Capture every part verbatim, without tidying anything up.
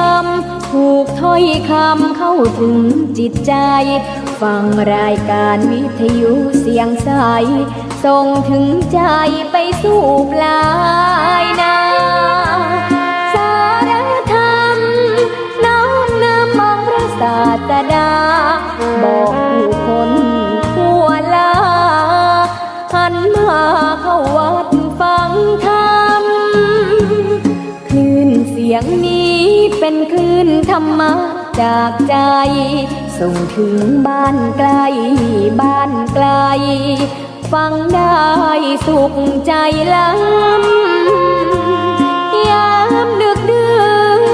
ำ ผูกถ้อยคำเข้าถึงจิตใจ๋ ฟังรายการวิทยุเสียงใส ส่งถึงใจ๋ไปสู่ปลายนา สารธรรม น้อมนำองค์พระศาสดา บอกผู้คนทั่วลา หันมาเข้าวัดฟังธรรม คลื่นเสียงนี้เป็นคลื่นธรรมะจากใจ๋ ส่งถึงบ้านใกล้บ้านไกล ฟังได้สุขใจ๋ล้ำ ยามดึกดื่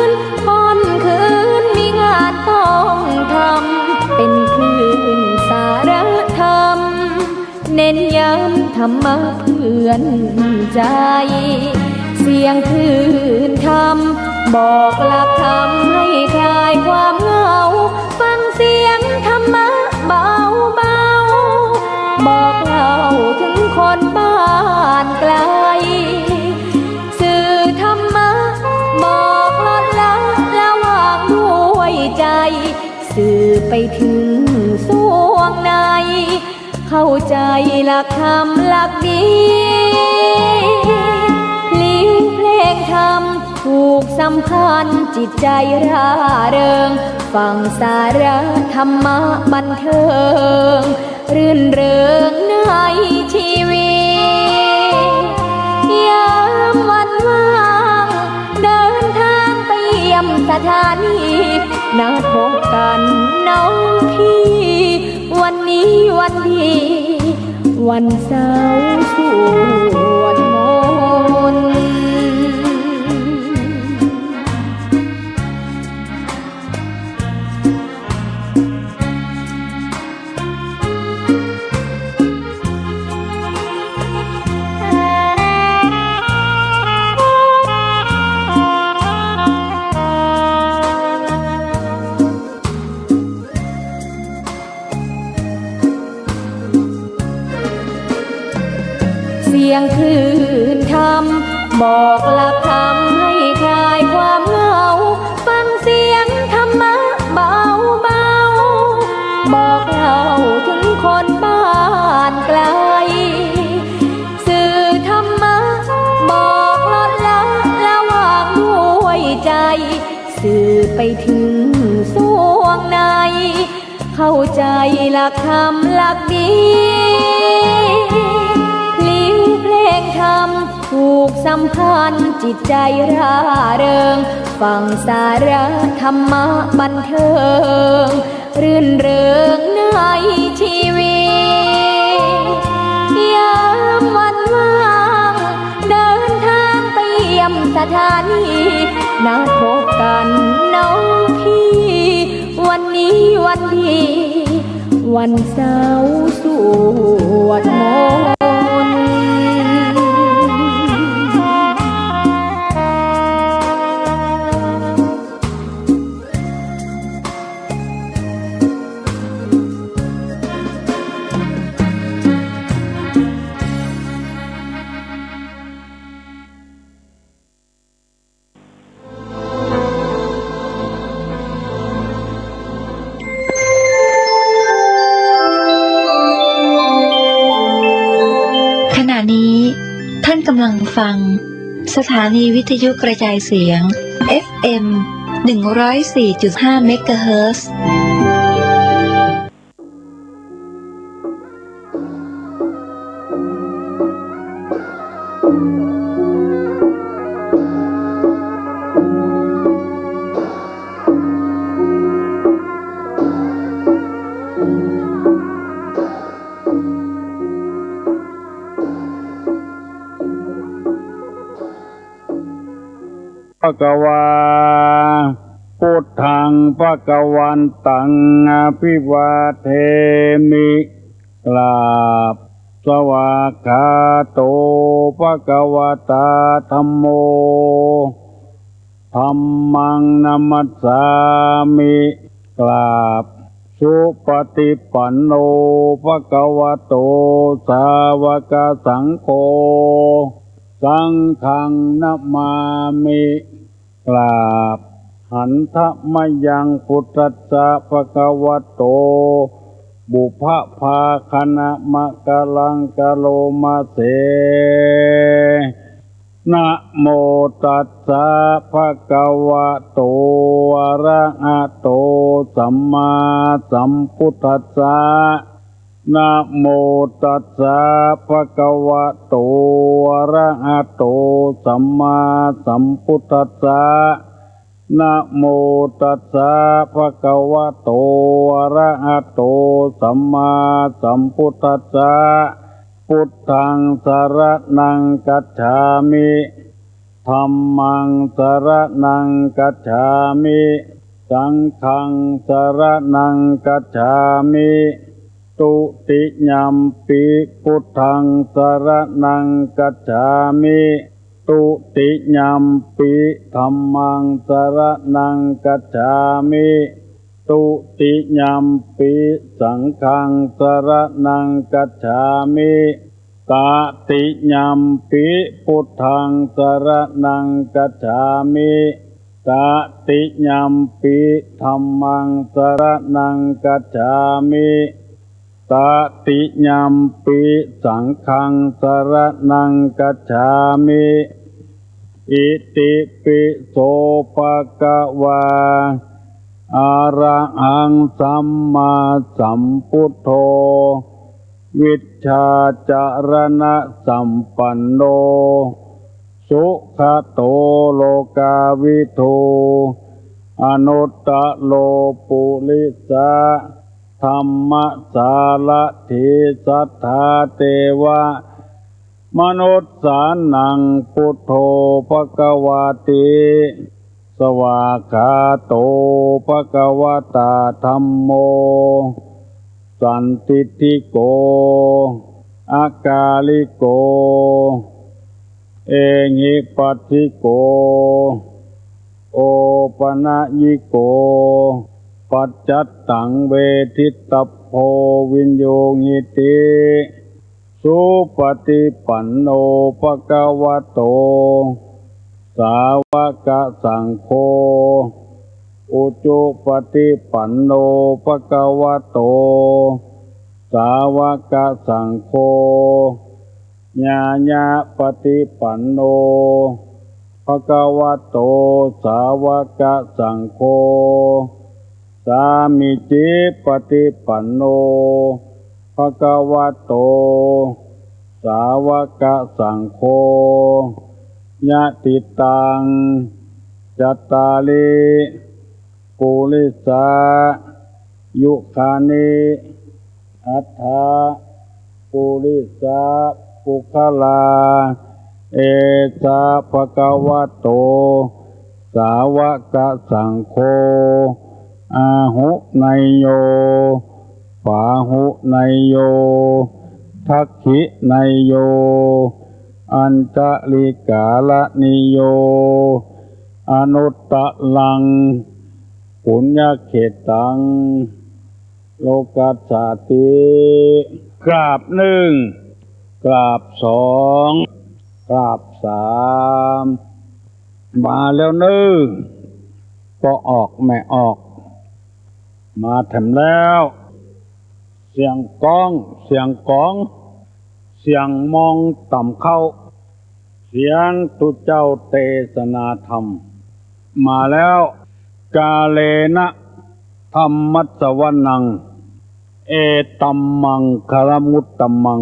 นค่ำคืนมีงานต้องทำ เป็นคลื่นสารธรรม เน้นย้ำธรรมะเพื่อนใจ๋ เสียงคลื่นธรรม บอกหลักธรรมให้คลายความเหงา ฟังเสียงธรรมะเบาๆ บอกเล่าถึงคนบ้านไกล สื่อธรรมะบอกลดละละวางด้วยใจ๋ สื่อไปถึงสวงใน เข้าใจ๋หลักธรรมหลักดี พลิ้วเพลงธรรมผูกสัมพันธ์จิตใจ๋ร่าเริง ฟังสาระธรรมะบันเทิง รื่นเริงในชีวิต ยามวันว่าง เดินทางไปเยี่ยมสถานี นัดพบกันน้องพี่ วันนี้วันดี วันเสาร์สวดมนต์ เสียงคลื่นธรรม บอกหลักธรรมให้คลายความเหงา ฟังเสียงธรรมะเบาๆ บอกเล่าถึงคนบ้านไกล สื่อธรรมะบอกลดละละวางด้วยใจ๋ สื่อไปถึงสวงใน เข้าใจ๋หลักธรรมหลักดี พลิ้วเพลงธรรมผูกสัมพันธ์จิตใจ๋ร่าเริง ฟังสาระธรรมะบันเทิง รื่นเริงในชีวิต ยามวันว่าง เดินทางไปเยี่ยมสถานี นัดพบกันน้องพี่ วันนี้วันดี วันเสาร์สวดมนต์ ขณะนี้ท่านกำลังฟังสถานีวิทยุกระจายเสียง เอฟเอ็ม หนึ่งร้อยสี่จุดห้า เมกะเฮิรตซ์ ภะคะวา พุทธัง ภะคะวันตัง อะภิวาเทมิ กราบ สวากขาโต ภะคะวะตา ธัมโม ธัมมัง นะมัสสามิ กราบ สุปะติปันโน ภะคะวะโต สาวะกะสังโฆ สังฆัง นะมามิ กราบ หันทะมะยัง พุทธัสสะ ภะคะวะโต ปุพพะภาคะนะมะกะลัง กะโรมะเส นะโมตัสสะ ภะคะวะโต อะระหะโต สัมมาสัมพุทธัสสะ นะโมตัสสะ ภะคะวะโต อะระหะโต สัมมาสัมพุทธัสสะ นะโมตัสสะ ภะคะวะโต อะระหะโต สัมมาสัมพุทธัสสะ พุทธัง สะระณัง คัจฉามิ ธัมมัง สะระณัง คัจฉามิ สังฆัง สะระณัง คัจฉามิ ตุติยัมปิ พุทธัง สะระณัง คัจฉามิ ตุติยัมปิ ธัมมัง สะระณัง คัจฉามิ ตุติยัมปิ สังฆัง สะระณัง คัจฉามิ ตะติยัมปิ พุทธัง สะระณัง คัจฉามิ ตะติยัมปิ ธัมมัง สะระณัง คัจฉามิ ตะติยัมปิ สังฆัง สะระณัง คัจฉามิ อิติปิโส ภะคะวา อะระหัง สัมมาสัมพุทโธ วิชชาจะระณะสัมปันโน สุขะโต โลกาวิทู อนุตตะโร ปุริสะ ธัมมะสารถี สัตถาเตวะ มนุสสานัง พุทโธ ภะคะวาติ สวากขาโต ภะคะวะตา ธัมโม สันทิฏฐิโก อะกาลิโก เอหิปัสสิโก โอปะนะยิโก ปัจจัตตัง เวทิตตัพโพ วินยูหิติ สุปะฏิปันโน ภะคะวะโต สาวะกะสังโฆ อุจุปะฏิปันโน ภะคะวะโต สาวะกะสังโฆ ญาญะปะฏิปันโน ภะคะวะโต สาวะกะสังโฆ สามีจิปะฏิปันโน ภะคะวะโต สาวะกะสังโฆ ยะถิตัง จัตตาริ ปุริสา ยุคานิ อัตถะ ปุริสะ ปุคคลา เอสะ ภะคะวะโต สาวะกะสังโฆ อาหุเนยโย ปาหุเนยโย ทักขิเนยโย อัญชะลิกาละนิโย อนุตตะรัง ปุญญะเขตัง โลกัสสาติ กราบนึ่ง กราบสอง กราบสาม มาแล้วนึ่ง ป้อออกแม่ออก มาแถมแล้ว เสียงก้อง เสียงก๋อง เสียงมองต่ำเข้า เสียงตุ๊เจ้าเตสนาธรรม มาแล้ว กาเลนะ ธัมมัสสวนัง เอตัมมังคลมุตตมัง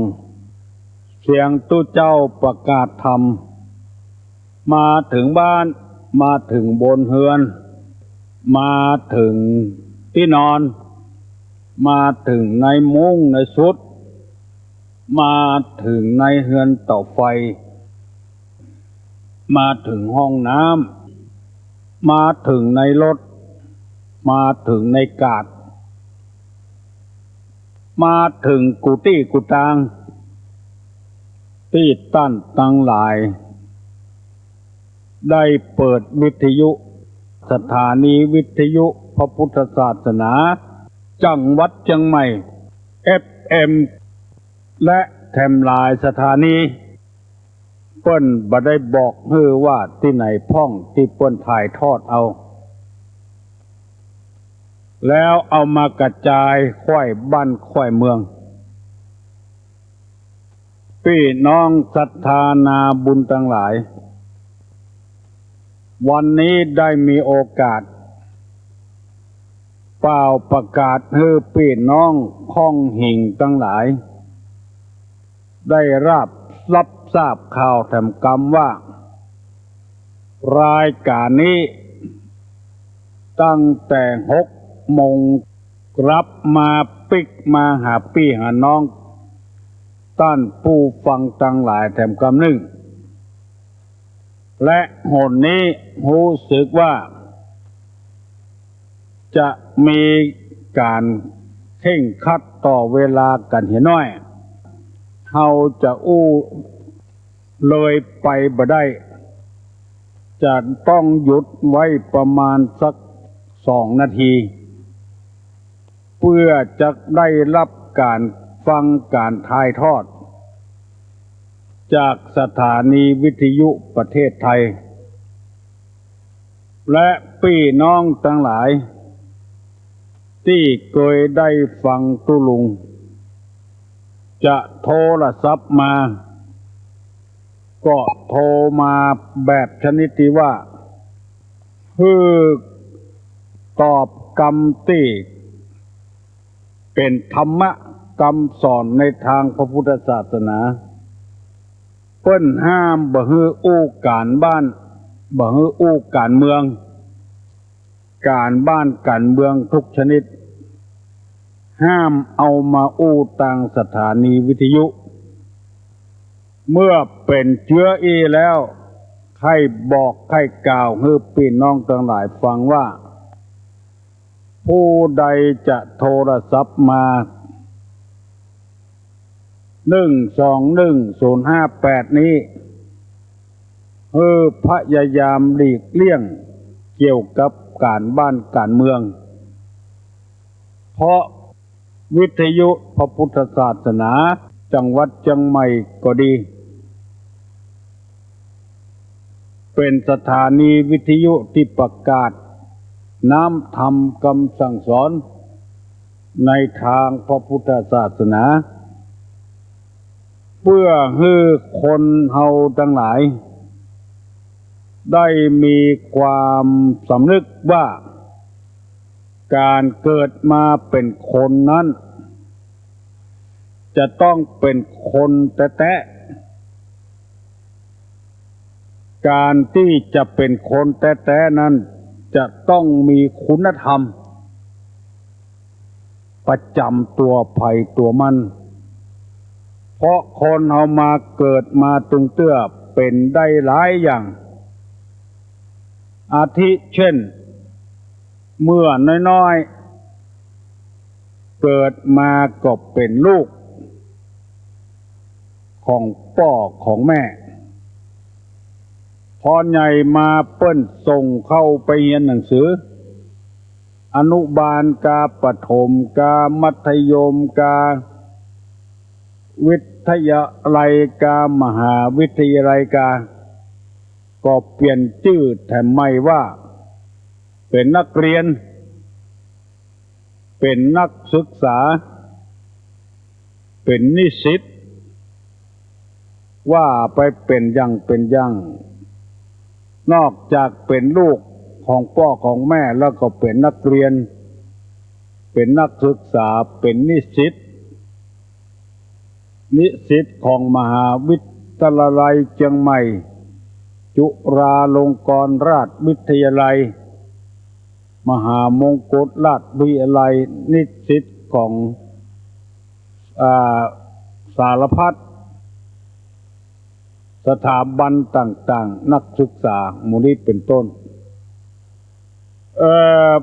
เสียงตุ๊เจ้าประกาศธรรม มาเถิงบ้าน มาเถิงบนเฮือน มาเถิงตี้นอน มาเถิงในมุ้งในสุด มาเถิงในเฮือนเตาไฟ มาเถิงห้องน้ำ มาเถิงในรถ มาเถิงในกาด มาเถิงกู้ตี้กู้ตาง ตี้ต้านตังหลาย ได้เปิดวิทยุ สถานีวิทยุพระพุทธศาสนา จังหวัดเจียงใหม่ เอฟเอ็ม และแถมหลายสถานี เปิ้นบ่ได้บอกหื้อว่าตี้ไหนพ่องตี้เปิ้นถ่ายทอดเอา แล้วเอามากระจายค่อยบ้านค่อยเมือง ปี้น้องศรัทธานาบุญตังหลาย วันนี้ได้มีโอกาส ป่าวประกาศหื้อปี้น้องค่องหิ่งตังหลาย ได้รับ รับทราบข่าวแถมกำว่า รายก๋านนี้ ตั้งแต่หกโมง กลับมาปิ๊กมาหาปี้หาน้อง ต้านผู้ฟังตังหลายแถมกำนึ่ง และหนนี้ฮู้สึกว่า จะมีก๋านเคร่งครัดต่อเวลากั๋นเหียน้อย เฮาจะอู้เลยไปบ่ได้ จะต้องหยุดไว้ประมาณสักสองนาที เปื้อจะได้รับก๋านฟังก๋านถ่ายทอด จากสถานีวิทยุประเทศไทย และปี้น้องตังหลาย ตี้เกยได้ฟังตุ๊ลุง จะโทรศัพท์มา ก็โทรมาแบบชนิดตี้ว่า หื้อตอบกำตี้เป๋นธรรมะกำสอนในตางพระพุทธศาสนา เปิ้นห้ามบ่หื้ออู้ก๋านบ้าน บ่หื้ออู้ก๋านเมือง ก๋านบ้านก๋านเมืองทุกชนิด ห้ามเอามาอู้ตางสถานีวิทยุ เมื่อเป๋นเจื้ออี้แล้ว ใค่บอกใค่กล่าวหื้อปี้น้องตังหลายฟังว่า ผู้ใดจะโทรศัพท์มา หนึ่งสองหนึ่งศูนย์ห้าแปด นี้ หื้อพยายามหลีกเลี่ยงเกี่ยวกับก๋านบ้านก๋านเมือง เพราะวิทยุพระพุทธศาสนาจังหวัดเจียงใหม่ก็ดี เป๋นสถานีวิทยุตี้ประกาศน้ำธรรมกำสั่งสอนในตางพระพุทธศาสนา เปื้อหื้อคนเฮาตังหลาย ได้มีความสำนึกว่า ก๋านเกิดมาเป๋นคนนั้น จะต้องเป๋นคนแต๊ๆ ก๋านตี้จะเป๋นคนแต๊ๆ นั้น จะต้องมีคุณธรรม ประจ๋ำตั๋วใผตั๋วมัน เพราะคนเฮามาเกิดมาตึงเตื้อเป๋นได้หลายอย่าง อาทิเช่น เมื่อน้อยๆ เกิดมาก็เป๋นลูกของป้อของแม่ พอใหญ่มาเปิ้นส่งเข้าไปเฮียนหนังสือ อนุบาลกา ประถมกา มัธยมกา วิทยาลัยกา มหาวิทยาลัยกา ก็เปลี่ยนจื้อแถมใหม่ว่า เป๋นนักเรียน เป๋นนักศึกษา เป๋นนิสิต ว่าไปเป๋นอย่างเป๋นอย่าง นอกจากเป๋นลูกของป้อของแม่แล้วก็เป๋นนักเรียน เป๋นนักศึกษา เป๋นนิสิต นิสิตของมหาวิทยาลัยเจียงใหม่ จุฬาลงกรณราชวิทยาลัย มหามงกุฎราชวิทยาลัย นิสิตของ อ่า สารพัดสถาบันต่างๆ นักศึกษา หมู่นี้เป๋นต้น เอ่อ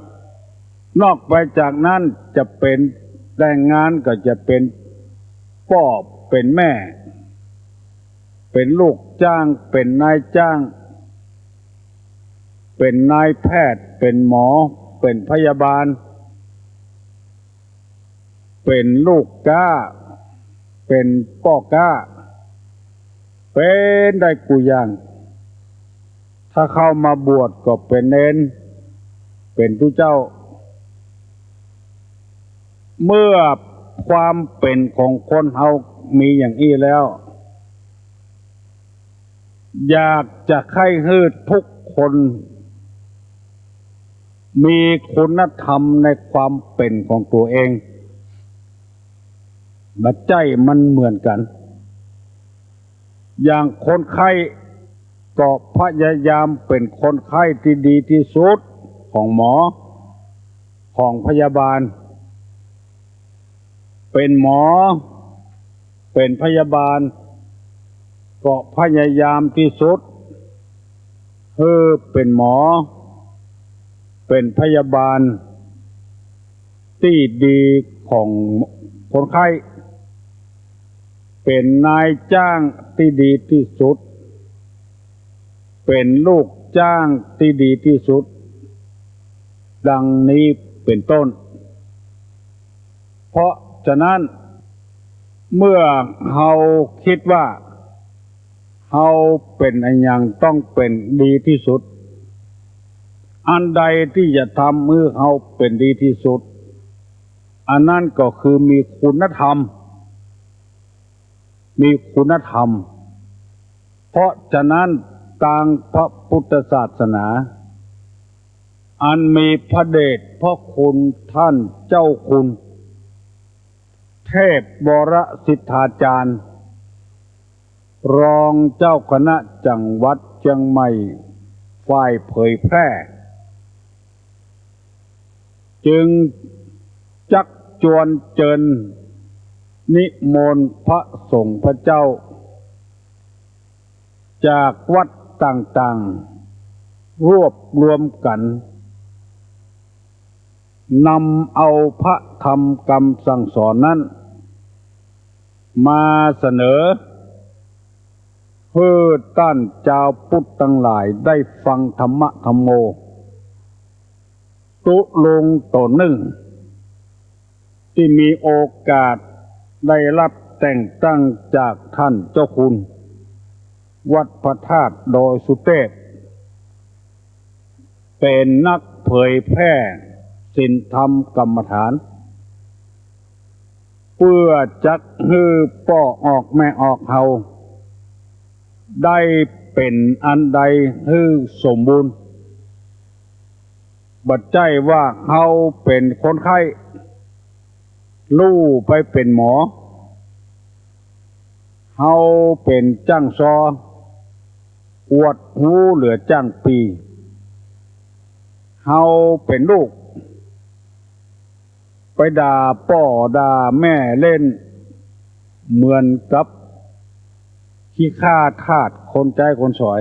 นอกไปจากนั้นจะเป๋นแรงงานก็จะเป๋นป้อเป๋นแม่ เป๋นลูกจ้าง เป๋นนายจ้าง เป๋นนายแพทย์ เป๋นหมอ เป๋นพยาบาล เป๋นลูกก๊า เป๋นป้อก๊า เป๋นได้กู้อย่าง ถ้าเข้ามาบวชก็เป๋นเณร เป๋นตุ๊เจ้า เมื่อความเป๋นของคนเฮามีอย่างอี้แล้ว อยากจะใค่หื้อทุกคนมีคุณธรรมในความเป๋นของตั๋วเอง บ่ใจ้มันเหมือนกั๋น อย่างคนไข้ก็พยายามเป๋นคนไข้ตี้ดีตี้สุดของหมอ ของพยาบาล เป๋นหมอ เป๋นพยาบาล ก็พยายามตี้สุด หื้อเป๋นหมอ เป๋นพยาบาล ตี้ดีของคนไข้ เป๋นนายจ้างตี้ดีตี้สุด เป๋นลูกจ้างตี้ดีตี้สุด ดังนี้เป๋นต้น เพราะฉะนั้น เมื่อเฮาคิดว่า เฮาเป๋นอะหยังต้องเป๋นดีตี้สุด อันใดตี้จะทำหื้อเฮาเป๋นดีตี้สุด อันนั้นก็คือมีคุณธรรม มีคุณธรรม เพราะฉะนั้นตางพระพุทธศาสนา อันมีพระเดชพระคุณต้านเจ้าคุณ เทพวรสิทธาจารย์ รองเจ้าคณะจังหวัดเจียงใหม่ ฝ่ายเผยแพร่ จึงจักจวนเจิญนิมนต์พระสงฆ์พระเจ้า จากวัดต่างๆ รวบรวมกั๋น นำเอาพระธรรมกำสั่งสอนนั้น มาเสนอ หื้อต้านจาวพุทธตังหลายได้ฟังธรรมะธัมโม ตุ๊ลุงต๋นนึ่ง ตี้มีโอกาสได้ฮับแต่งตั้งจากต้านเจ้าคุณ วัดพระธาตุดอยสุเตพ เป๋นนักเผยแพร่ศีลธรรมกรรมฐาน เปื้อจักหื้อป้อออกแม่ออกเฮา ได้เป๋นอันใดหื้อสมบูรณ์ บ่ใจ้ว่าเฮาเป๋นคนไข้ ลู่ไปเป๋นหมอ เฮาเป๋นจ้างซอ อวดฮู้เหลือจ้างปี เฮาเป๋นลูก ไปด่าป้อด่าแม่เล่น เหมือนกับขี้ข้าทาสคนใจ๊คนสอย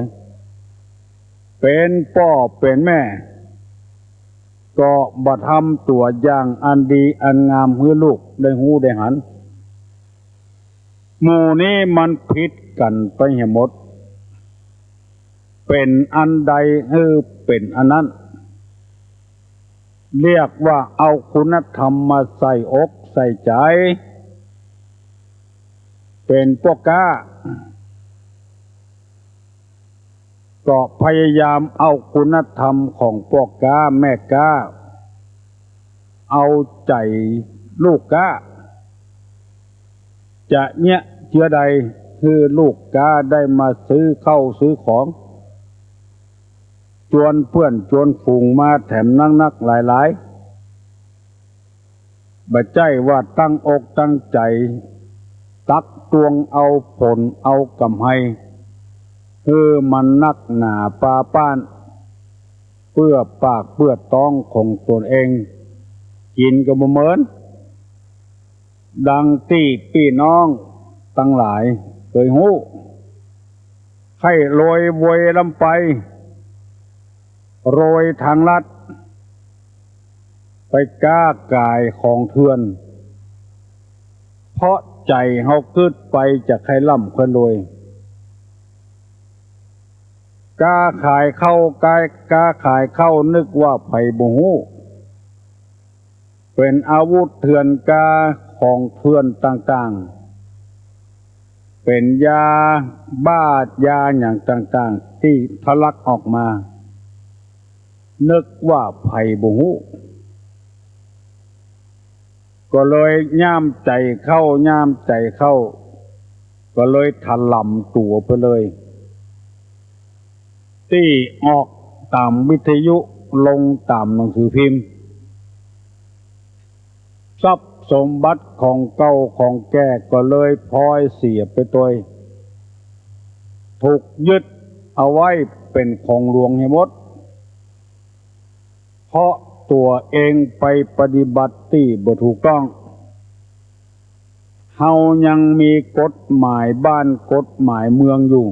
เป๋นป้อเป๋นแม่ ก็บ่ทำตั๋วอย่างอันดีอันงามหื้อลูกได้ฮู้ได้หัน หมู่นี้มันผิดกั๋นไปเหียหมด เป๋นอันใดหื้อเป๋นอันนั้น เรียกว่าเอาคุณธรรมมาใส่อกใส่ใจ๋ เป๋นป้อก๊า ก็พยายามเอาคุณธรรมของป้อก๊าแม่ก๊า เอาใจ๋ลูกก๊า จะเยียะเจื้อใดหื้อลูกก๊าได้มาซื้อข้าวซื้อของ จวนเปื้อนจวนฝูงมาแถมนักๆ หลายๆ บ่ใจ้ว่าตั้งอกตั้งใจ๋ ตักตวงเอาผลเอาก๋ำไร หื้อมันนักหนาปาป๊าน เปื้อปากเปื้อต๊องของตนเอง กิ๋นก็บ่เหมิน ดังตี้ปี้น้องตังหลายเกยฮู้ ใค่โรยโวยลำไป โรยตางลัด ไปก๊าก๋ายของเถื่อน เพราะใจ๋เฮากึ๊ดไปจะใค่ร่ำใค่รวย ก๊าขายข้าว ก๊า ก๊าขายข้าวนึกว่าใผบ่ฮู้ เป๋นอาวุธเถื่อนก๊าของเถื่อนต่างๆ เป๋นยาบ้ายาหยังต่างๆ ตี้ทะลักออกมา นึกว่าใผบ่ฮู้ ก็เลยย่ามใจ๋เข้า ย่ามใจ๋เข้า ก็เลยถล่ำตั๋วไปเลย ตี้ออกต๋ามวิทยุ ลงต๋ามหนังสือพิมพ์ ทรัพย์สมบัติของเก่าของแก่ก็เลยพลอยเสียไปตวย ถูกยึดเอาไว้เป๋นของหลวงเหียหมด เพราะตั๋วเองไปปฏิบัติตี้บ่ถูกต้อง เฮายังมีกฎหมายบ้านกฎหมายเมืองอยู่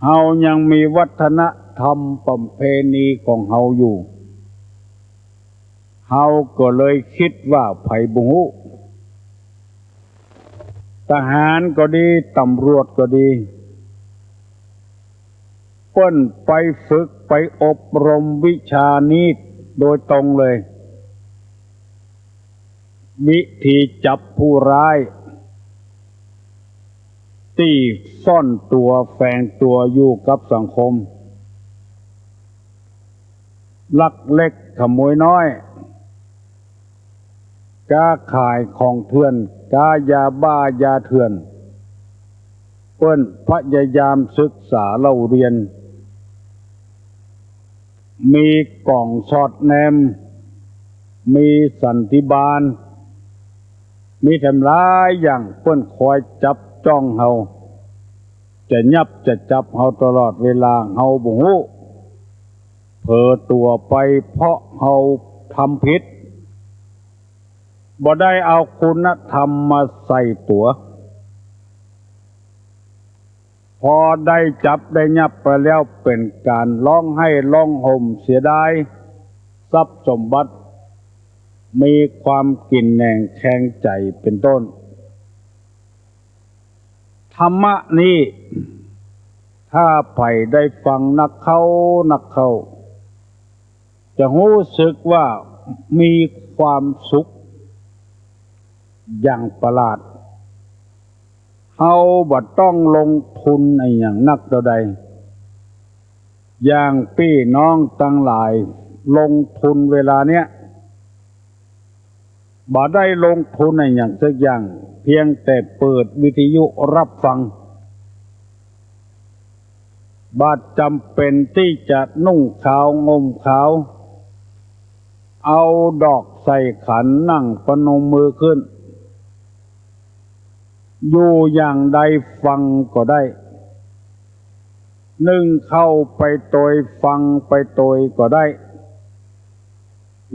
เฮายังมีวัฒนธรรมประเพณีของเฮาอยู่ เฮาก็เลยกึ๊ดว่าใผบ่ฮู้ ทหารก็ดี ตำรวจก็ดี เปิ้นไปฝึกไปอบรมวิชานี้โดยตรงเลย วิธีจับผู้ร้ายตี้ซ่อนตั๋วแฝงตั๋วอยู่กับสังคม ลักเล็กขโมยน้อย ก๊าขายของเถื่อน ก๊ายาบ้ายาเถื่อน เปิ้นพยายามศึกษาเล่าเรียน มีก๋องสอดแนม มีสันติบาล มีแถมหลายอย่าง เปิ้นคอยจับจ้องเฮา จะยับจะจับเฮาตลอดเวลา เฮาบ่ฮู้ เผลอตั๋วไปเพราะเฮาทำผิด บ่ได้เอาคุณธรรมมาใส่ตั๋ว พอได้จับได้ยับไปแล้วเป๋นก๋านฮ้องไห้ฮ้องฮ่มเสียดายทรัพย์สมบัติ มีความกินแหนงแคลงใจ๋เป๋นต้น ธรรมะนี้ ถ้าใผได้ฟังนักเข้านักเข้า จะฮู้สึกว่ามีความสุขอย่างประหลาด เฮาบ่ต้องลงทุนอะหยังนักเต้าใด อย่างปี้น้องตังหลายลงทุนเวลาเนี้ย บ่ได้ลงทุนอะหยังสักอย่าง เพียงแต่เปิดวิทยุฮับฟัง บ่จำเป๋นตี้จะนุ่งขาวห่มขาว เอาดอกใส่ขัน นั่งปนมมือขึ้น อยู่อย่างใดฟังก็ได้ นึ่งข้าวไปตวยฟังไปตวยก็ได้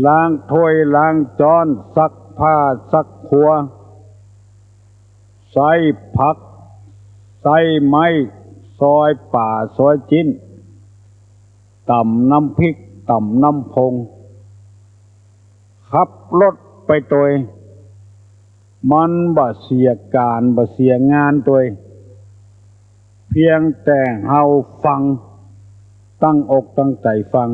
ล้างถ้วยล้างจ๊อน ซักผ้าซักครัว ใส้ผักใส้ไม้ ซอยป๋าซอยจิ๊น ต๋ำน้ำพริกต๋ำน้ำพง ขับรถไปตวย มันบ่เสียก๋านบ่เสียงานตวย เพียงแต่เฮาฟัง ตั้งอกตั้งใจ๋ฟัง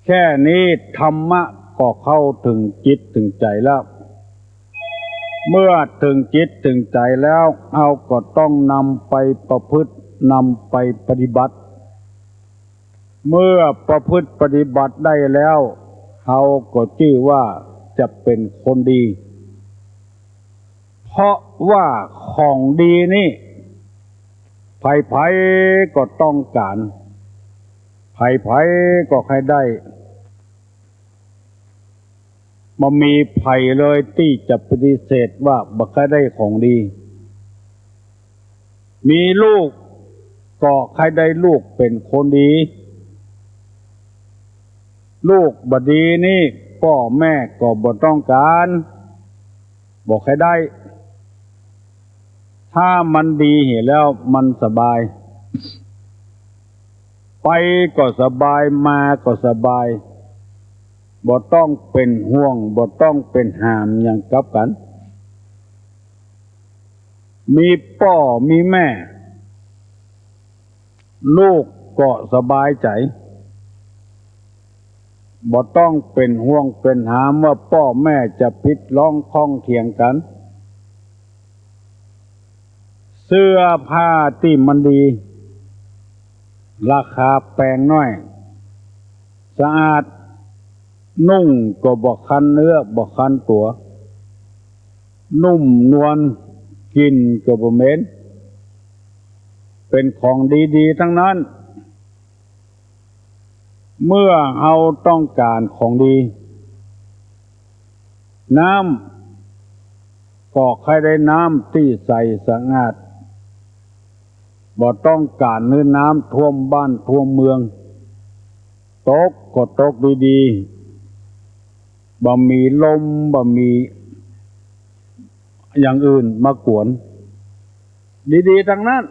แค่นี้ธรรมะก็เข้าเถิงจิตเถิงใจ๋แล้ว เมื่อเถิงจิตเถิงใจ๋แล้ว เฮาก็ต้องนำไปประพฤติ นำไปปฏิบัติ เมื่อประพฤติปฏิบัติได้แล้ว เฮาก็จื้อว่าจะเป๋นคนดี เพราะว่าของดีนี้ ใผๆ ก็ต้องก๋าน ใผๆ ก็ใค่ได้ บ่มีใผเลยตี้จะปฏิเสธว่าบ่ใค่ได้ของดี มีลูกก็ใค่ได้ลูกเป๋นคนดี ลูกบ่ดีนี้ ป้อแม่ก็บ่ต้องก๋าน บ่ใค่ได้ ถ้ามันดีเหียแล้วมันสบาย ไปก็สบาย มาก็สบาย บ่ต้องเป๋นห่วง บ่ต้องเป๋นหามหยังกับกั๋น มีป้อมีแม่ ลูกก็สบายใจ๋ บ่ต้องเป๋นห่วงเป๋นหามว่าป้อแม่จะผิดร้องข้องเถียงกั๋น เสื้อผ้าตี้มันดี ราคาแปงน้อย สะอาด นุ่งก็บ่คันเนื้อบ่คันตั๋ว นุ่มนวล กลิ่นก็บ่เหม็น เป๋นของดีๆ ตังนั้น เมื่อเฮาต้องก๋านของดี น้ำก็ใค่ได้น้ำตี้ใสสะอาด บ่ต้องก๋านหื้อน้ำท่วมบ้านท่วมเมือง ตกก็ตกดีๆ บ่มีลม บ่มีอย่างอื่นมากวน ดีๆ ตังนั้น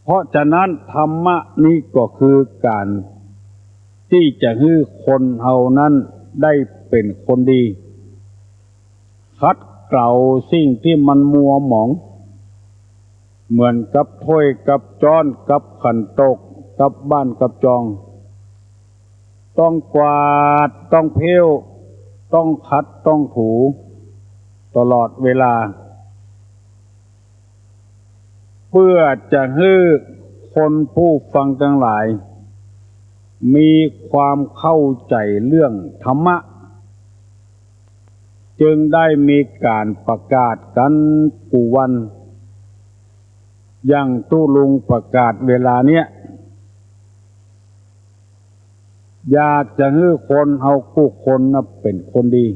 เพราะฉะนั้นธรรมะนี้ก็คือก๋านตี้จะหื้อคนเฮานั้นได้เป๋นคนดี ขัดเกลาสิ่งตี้มันมัวหมอง เหมือนกับถ้วยกับจ๊อน กับขันโตก กับบ้านกับจอง ต้องกวาด ต้องเผี้ยว ต้องขัด ต้องถู ตลอดเวลา เปื้อจะหื้อคนผู้ฟังตังหลาย มีความเข้าใจ๋เรื่องธรรมะ จึงได้มีก๋านประกาศกั๋นกู้วัน อย่างตุ๊ลุงประกาศเวลาเนี้ย อยากจะหื้อคนเฮากู้คนน่ะเป๋นคนดี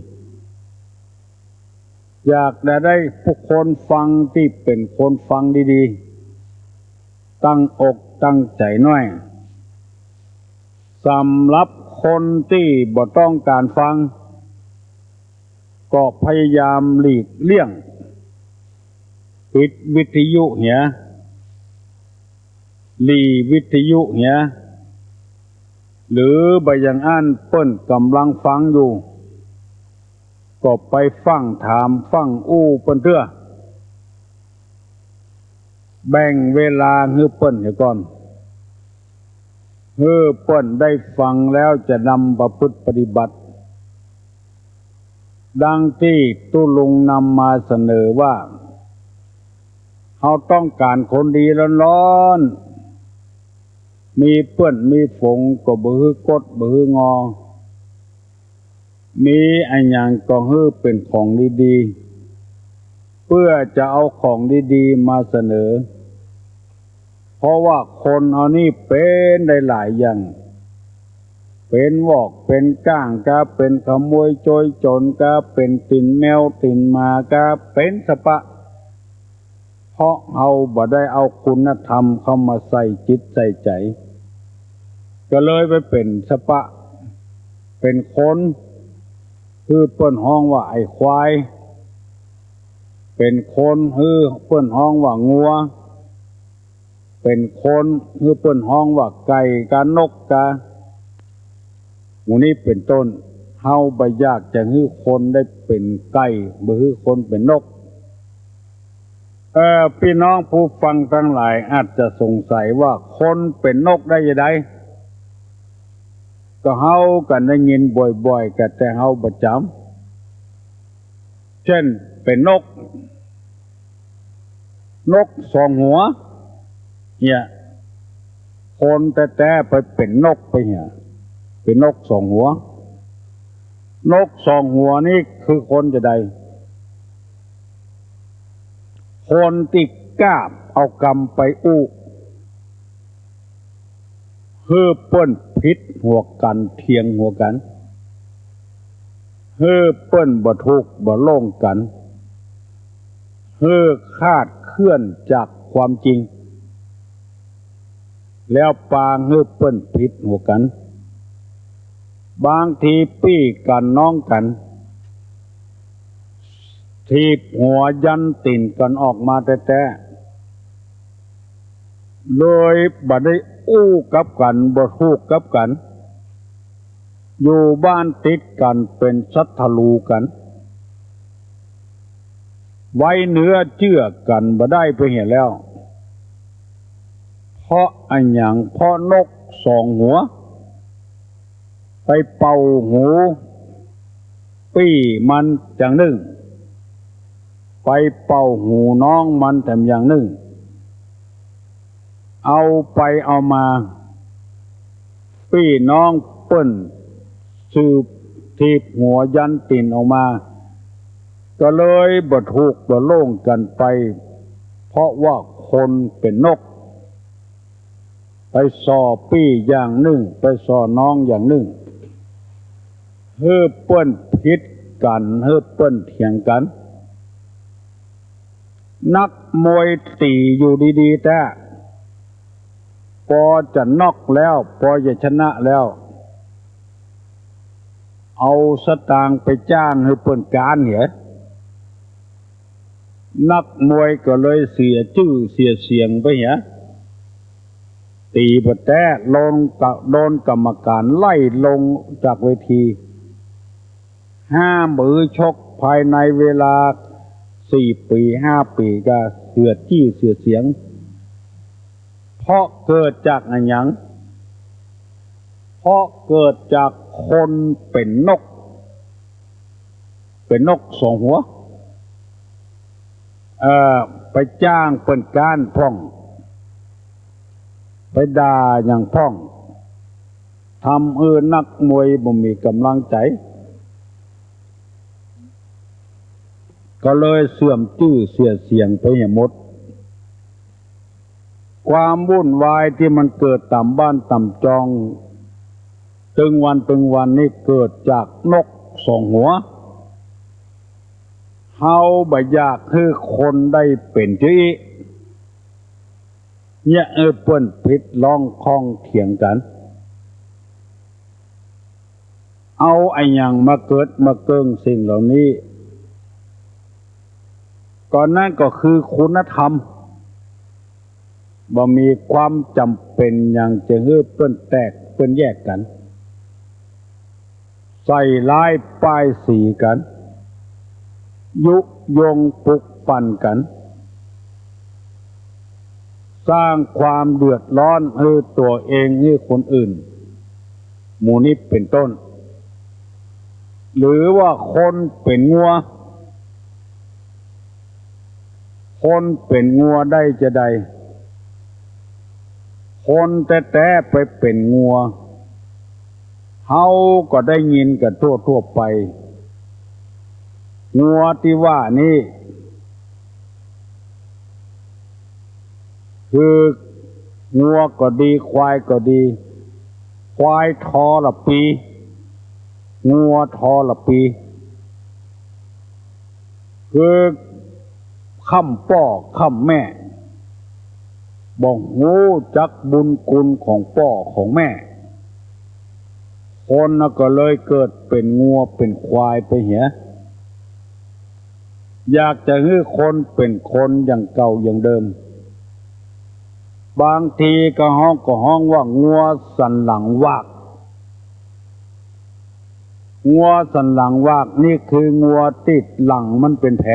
อยากจะได้ผู้คนฟังตี้เป๋นคนฟังดีๆ ตั้งอกตั้งใจ๋หน้อย สำหรับคนตี้บ่ต้องก๋านฟัง ก็พยายามหลีกเลี่ยง ปิดวิทยุเหีย หลีวิทยุเหีย หรือบ่อย่างอั้นเปิ้นก่ำลังฟังอยู่ ก็ไปฟั่งถามฟั่งอู้เปิ้นเตื้อ แบ่งเวลาหื้อเปิ้นเหียก่อน หื้อเปิ้นได้ฟังแล้วจะนำประพฤติปฏิบัติ ดังตี้ตุ๊ลุงนำมาเสนอว่า เฮาต้องก๋านคนดีล้วนๆ มีเปื้อนมีฝูงก็บ่หื้อกดบ่หื้องอ มีอะหยังก็หื้อเป๋นของดีๆ เปื้อจะเอาของดีๆ มาเสนอ เพราะว่าคนเฮานี่เป๋นได้หลายอย่าง เป๋นวอก เป๋นก้างกา เป๋นขโมยโจรจ๋นกา เป๋นติ่นแมวติ่นหมากา เป๋นสะปะ เพราะเฮาบ่ได้เอาคุณธรรมเข้ามาใส่จิตใส่ใจ๋ ก็เลยไปเป๋นสะปะ เป๋นคน หื้อเปิ้นฮ้องว่าไอ้ควาย เป๋นคน หื้อเปิ้นฮ้องว่างัว เป๋นคน หื้อเปิ้นฮ้องว่าไก่กา นกกา หมู่นี้เป๋นต้น เฮาบ่อยากจะหื้อคนได้เป๋นไก่ บ่หื้อคนเป๋นนก เอ่อ ปี้น้องผู้ฟังตังหลายอาจจะสงสัยว่าคนเป๋นนกได้จาใด ก็เฮากั๋นได้ยินบ่อยๆ กั๋นแต่เฮาประจ๋ำ เจ้นเป๋นนก นกสองหัว เนี่ย คนแต๊ๆ ไปเป๋นนกไปเนี่ย เป๋นนกสองหัว นกสองหัวนี่คือคนจาใด คนตี้ก้าเอากำไปอู้ หื้อเปิ้นผิดหัวกั๋น เถียงหัวกั๋น หื้อเปิ้นบ่ถูกบ่โล่งกั๋น หื้อคลาดเคลื่อนจากความจริง แล้วปางหื้อเปิ้นผิดหัวกั๋น บางทีปี้กั๋นน้องกั๋น ถีบหัวยันตี๋นกั๋นออกมาแต๊ๆ เลยบ่ได้อู้กับกั๋น บ่ถูกกับกั๋น อยู่บ้านติดกั๋นเป๋นศัตรู๋กั๋น ไว้เนื้อเจื้อกั๋นบ่ได้ไปเหียแล้ว เพราะอะหยัง เพราะนกสองหัว ไปเป่าหูปี้มันอย่างนึ่ง ไปเป่าหูน้องมันแถมอย่างนึ่ง เอาไปเอามา ปี้น้อง ปิ้นสืบถีบหัวยันตี๋นออกมา ก็เลยบ่ถูกบ่โล่งกั๋นไป เพราะว่าคนเป๋นนก ไปส่อปี้อย่างนึ่ง ไปส่อน้องอย่างนึ่ง หื้อเปิ้นผิดกั๋น หื้อเปิ้นเถียงกั๋น นักมวยตี๋อยู่ดีๆ แต๊ ปอจะน็อกแล้ว ปอจะชนะแล้ว เอาสตางค์ไปจ้างหื้อเปิ้นก๊านเหีย นักมวยก็เลยเสียจื้อเสียเสียงไปเหีย ตี๋บ่แต๊ โดนกะ โดนกรรมการไล่ลงจากเวที ห้ามหื้อชกภายในเวลาสี่ปี๋ห้าปี๋ ก็เสียจื้อเสียเสียง เพราะเกิดจากอะหยัง เพราะเกิดจากคนเป๋นนก เป๋นนกสองหัว เอ่อ ไปจ้างเปิ้นก๊านพ่อง ไปด่าหยังพ่อง ทำหื้อนักมวยบ่มีก๋ำลังใจ๋ ก็เลยเสื่อมจื้อเสียเสียงไปเหียหมด ความวุ่นวายตี้มันเกิดต๋ามบ้านต๋ามจอง ตึงวันตึงวันนี้เกิดจากนกสองหัว เฮาบ่อยากหื้อคนได้เป๋นจื้ออี้ เยียะหื้อเปิ้นผิดร้องข้องเถียงกั๋น เอาอะหยังมาเกิดมาเกิงสิ่งเหล่านี้ ก็นั้นก็คือคุณธรรม บ่มีความจ๋ำเป๋นหยังจะหื้อเปิ้นแตกเปิ้นแยกกั๋น ใส่ร้ายป้ายสีกั๋น ยุยงปลุกปั่นกั๋น สร้างความเดือดร้อนหื้อตั๋วเองหื้อคนอื่น หมู่นี้เป๋นต้น หรือว่าคนเป๋นงัว คนเป๋นงัวได้จาใด คนแต๊ๆ ไปเป๋นงัว เฮาก็ได้ยินกั๋นทั่วๆ ไป งัวตี้ว่านี้ คืองัวก็ดี ควายก็ดี ควายทรปี งัวทรปี คือค้ำป้อค้ำแม่ บ่ฮู้จักบุญคุณของป้อของแม่ คนน่ะก็เลยเกิดเป๋นงัวเป๋นควายไปเหีย อยากจะหื้อคนเป๋นคนอย่างเก่าอย่างเดิม บางทีก็ฮ้อง ก็ฮ้องว่างัวสันหลังวาก งัวสันหลังวากนี่คืองัวตี้หลังมันเป๋นแผล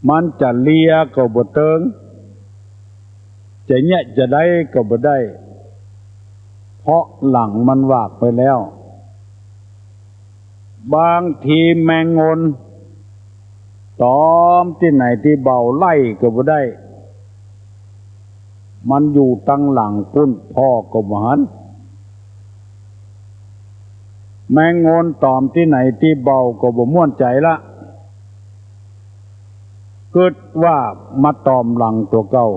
มันจะเลียก็บ่เติง จะเยียะจะใดก็บ่ได้ เพราะหลังมันวากไปแล้ว บางทีแมงงน ตอมตี้ไหนตี้เบาไล่ก็บ่ได้ มันอยู่ตังหลังปุ้น ผ่อก็บ่หัน แมงงนตอมตี้ไหนตี้เบาก็บ่ม่วนใจ๋ละ กึ๊ดว่ามาตอมหลังตั๋วเก่า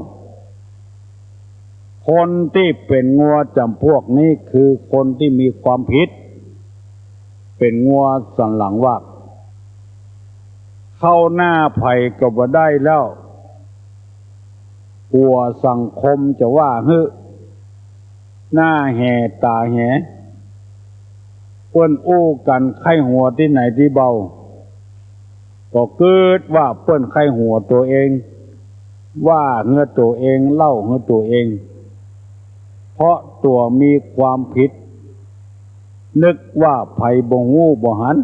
คนตี้เป๋นงัวจ๋ำพวกนี้คือคนตี้มีความผิด เป๋นงัวสันหลังวาก เข้าหน้าใผก็บ่ได้แล้ว กั๋วสังคมจะว่าหื้อ หน้าแหต๋าแห เปิ้นอู้กั๋นใค่หัวตี้ไหนตี้เบา ก็กึ๊ดว่าเปิ้นใค่หัวตั๋วเอง ว่าหื้อตั๋วเอง เล่าหื้อตั๋วเอง เพราะตั๋วมีความผิด นึกว่าใผบ่ฮู้บ่หัน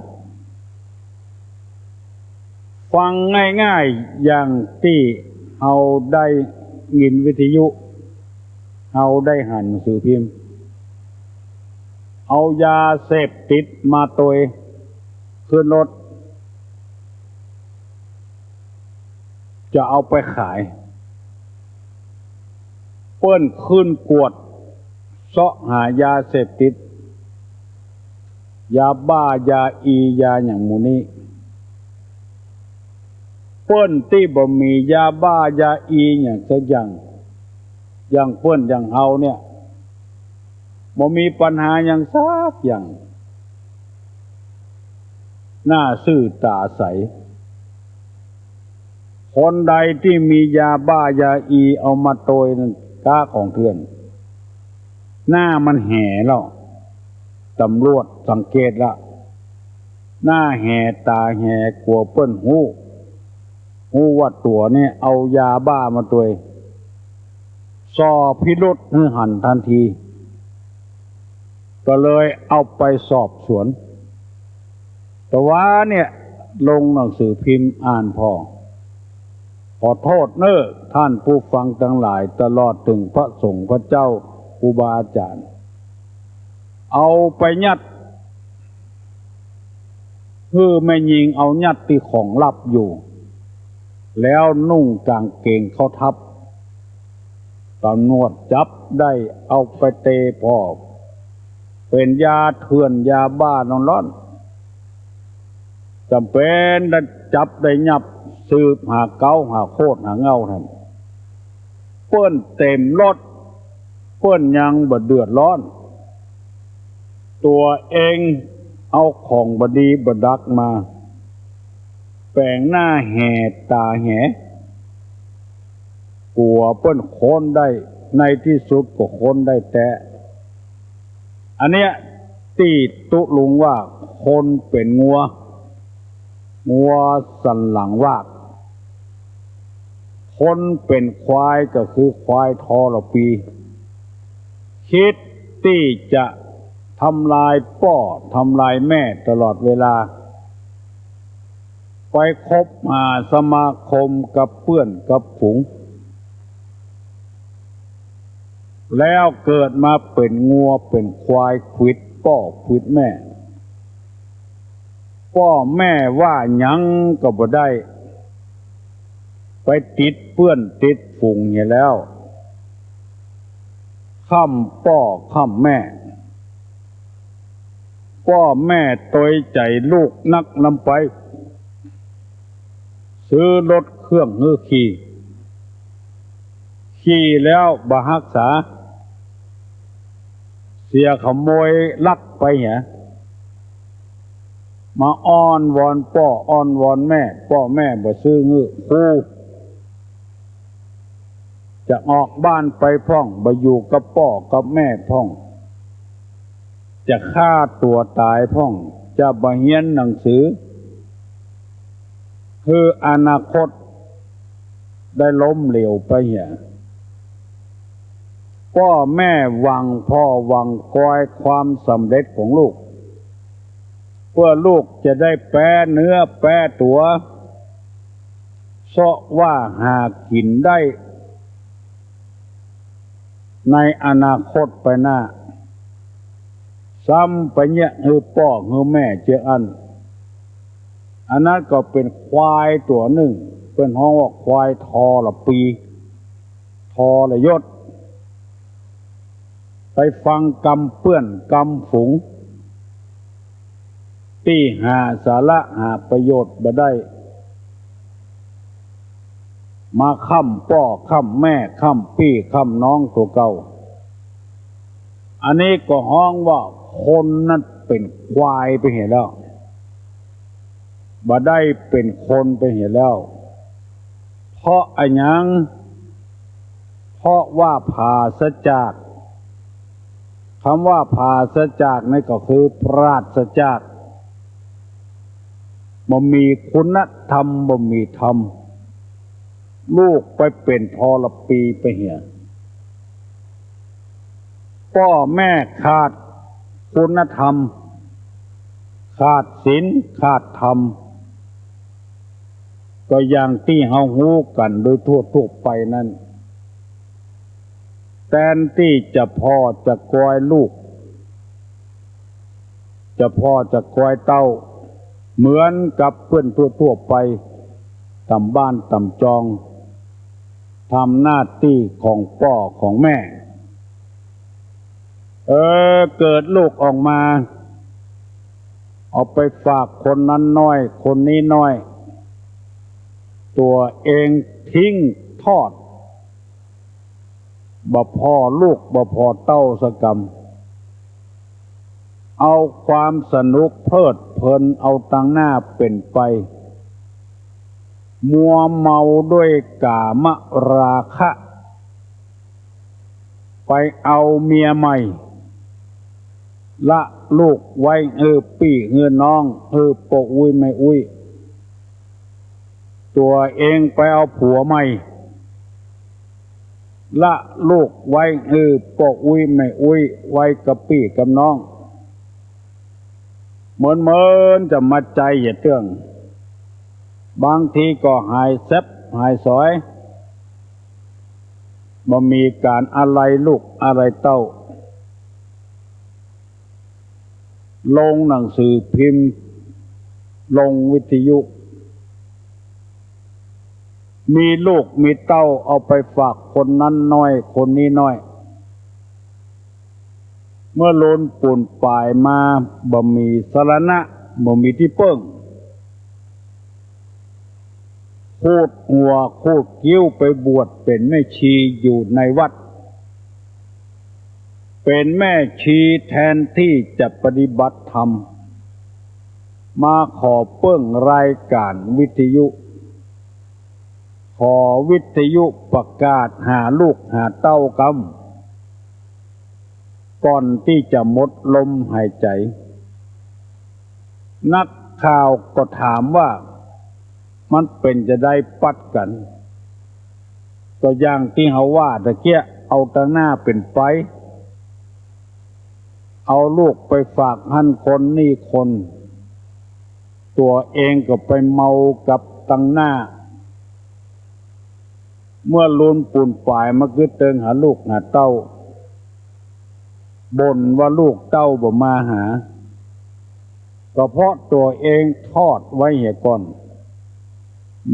ฟังง่ายๆ อย่างตี้เฮาได้ยินวิทยุ เฮาได้หันหนังสือพิมพ์ เอายาเสพติดมาตวยขึ้นรถ จะเอาไปขาย เปิ้นขึ้นกวด เซาะหายาเสพติด ยาบ้า ยาอี ยาหยังหมู่นี้ เปิ้นตี้บ่มียาบ้า ยาอี หยังสักอย่าง อย่างเปิ้นอย่างเฮาเนี่ย บ่มีปัญหาหยังสักอย่าง หน้าซื่อต๋าใส คนใดตี้มียาบ้า ยาอี เอามาโตยนั้น ก๊าของเถื่อน หน้ามันแหล่ว ตำรวจสังเกตละ หน้าแหต๋าแห กั๋วเปิ้นฮู้ ฮู้ว่าตั๋วเนี่ยเอายาบ้ามาโตย ส่อพิรุธหื้อหันทันที ก็เลยเอาไปสอบสวน ตะวาเนี่ยลงหนังสือพิมพ์อ่านผ่อ ขอโต้ษเน้อท่านผู้ฟังตังหลาย ตลอดเถิงพระสงฆ์พระเจ้า ครูบาอาจ๋ารย์ เอาไปยัด หื้อแม่ญิงเอายัดตี้ของลับอยู่ แล้วนุ่งก๋างเกงเข้าทับ ตำรวจจับได้เอาไปเตะผ่อ เป๋นยาเถื่อนยาบ้าล่อนๆ จ๋ำเป๋นได้จับได้ยับ สืบหาเก๊าหาโคตรหาเหง้าแหม เปิ้นเต็มรถ เปิ้นยังบ่เดือดร้อน ตั๋วเองเอาของบ่ดีบ่ดักมา แป๋งหน้าแหต๋าแห กั๋วเปิ้นค้นได้ ในตี้สุดก็ค้นได้แต๊ อันเนี้ยตี้ตุ๊ลุงว่าคนเป๋นงัว งัวสันหลังวาก คนเป๋นควายก็คือควายทรปี คิดตี้จะทำลายป้อทำลายแม่ตลอดเวลา ไปคบหาสมาคมกับเปื้อนกับฝูง แล้วเกิดมาเป๋นงัวเป๋นควายขวิดป้อขวิดแม่ ป้อแม่ว่าหยังก็บ่ได้ ไปติดเปื้อนติดฝูงเหียแล้ว ค้ำป้อค้ำแม่ ป้อแม่โตยใจ๋ลูกนักนำไป ซื้อรถเครื่องหื้อขี่ ขี่แล้วบ่ฮักษา เสียขโมยลักไปเหีย มาอ้อนวอนป้ออ้อนวอนแม่ ป้อแม่บ่ซื้อหื้อ คู จะออกบ้านไปพ่อง บ่อยู่กับป้อกับแม่พ่อง จะฆ่าตั๋วต๋ายพ่อง จะบ่เฮียนหนังสือ หื้ออนาคตได้ล้มเหลวไปเหีย ป้อแม่หวังผ่อหวังกอยความสำเร็จของลูก เปื้อลูกจะได้แป๊เนื้อแป๊ตั๋ว เซาะว่าหากิ๋นได้ ในอนาคตไปหน้า ซ้ำไปเยียะหื้อป้อหื้อแม่เจื้ออั้น อันนั้นก็เป๋นควายตั๋วนึ่ง เปิ้นฮ้องว่าควายทรปี ทรยศ ไปฟังกำเปื้อนกำฝูง ตี้หาสาระหาประโยชน์บ่ได้ มาค้ำป้อค้ำแม่ค้ำปี้ค้ำน้องตั๋วเก่า อันนี้ก็ฮ้องว่าคนนั้นเป๋นควายไปเหียแล้ว บ่ได้เป๋นคนไปเหียแล้ว เพราะอะหยัง เพราะว่าผาศจาก กำว่าผาศจากนี่ก็คือปราศจาก บ่มีคุณธรรม บ่มีธรรม ลูกไปเป๋นทรปีไปเหีย ป้อแม่ขาดคุณธรรม ขาดศีล ขาดธรรม ก็อย่างตี้เฮาฮู้กั๋นโดยทั่วๆ ไปนั้น แตนตี้จะผ่อจะกอยลูก จะผ่อจะกอยเต้า เหมือนกับเปื้อนทั่วๆ ไป ต๋ามบ้านต๋ามจอง ทำหน้าตี้ของป้อของแม่ เออ เกิดลูกออกมา เอาไปฝากคนนั้นน้อย คนนี้น้อย ตั๋วเองทิ้งทอด บ่ผ่อลูกบ่ผ่อเต้าสักกำ เอาความสนุกเพลิดเพลินเอาตังหน้าเป๋นไป มัวเมาด้วยกามราคะ ไปเอาเมียใหม่ ละลูกไว้หื้อปี้หื้อน้อง หื้อป้ออุ๊ยแม่อุ๊ย ตั๋วเองไปเอาผัวใหม่ ละลูกไว้หื้อป้ออุ๊ยแม่อุ๊ย ไว้กับปี้กับน้อง เหมือนๆ จะมาใจ๋อย่าเตื้อง บางทีก็หายแซบหายสอย บ่มีก๋านอาลัยลูกอาลัยเต้า ลงหนังสือพิมพ์ ลงวิทยุ มีลูกมีเต้าเอาไปฝากคนนั้นน้อย คนนี้น้อย เมื่อลุนปูนป๋ายมา บ่มีสรณะ บ่มีตี้เปิ้ง ขูดหัวขูดคิ้วไปบวชเป๋นแม่ชีอยู่ในวัด เป๋นแม่ชีแทนตี้จะปฏิบัติธรรม มาขอเปิ้งรายก๋านวิทยุ ขอวิทยุประกาศหาลูกหาเต้ากำ ก่อนตี้จะหมดลมหายใจ๋ นักข่าวก็ถามว่า มันเป๋นจาใดปัดกั๋น ก็อย่างตี้เฮาว่าตะเกียะ เอาตังหน้าเป๋นไป เอาลูกไปฝากหั้นคนนี่คน ตั๋วเองก็ไปเมากับตังหน้า เมื่อลุนปูนป๋ายมาคือเติงหาลูกหาเต้า บ่นว่าลูกเต้าบ่มาหา ก็เพราะตั๋วเองทอดไว้เหียก่อน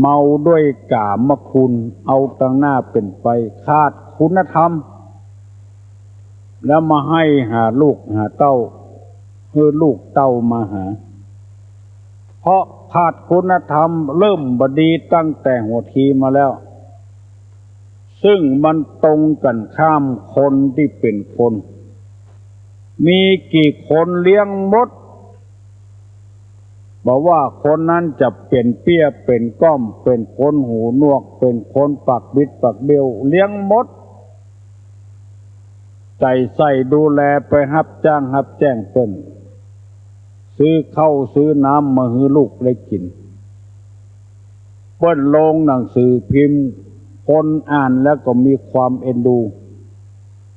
เมาด้วยกามคุณ เอาตังหน้าเป๋นไป ขาดคุณธรรม แล้วมาไห้หาลูกหาเต้า หื้อลูกเต้ามาหา เพราะขาดคุณธรรม เริ่มบ่ดีตั้งแต่หัวทีมาแล้ว ซึ่งมันตรงกั๋นข้ามคนตี้เป๋นคน มีกี่คนเลี้ยงหมด บ่ว่าคนนั้นจะเป๋นเปี้ยเป๋นก้อม เป๋นคนหูหนวก เป๋นคนปากบิดปากเบี้ยว เลี้ยงหมด ใจ๋ใส่ดูแล ไปฮับจ้างฮับแจ้งเปิ้น ซื้อข้าวซื้อน้ำมาหื้อลูกได้กิ๋น เปิ้นลงหนังสือพิมพ์ คนอ่านแล้วก็มีความเอ็นดู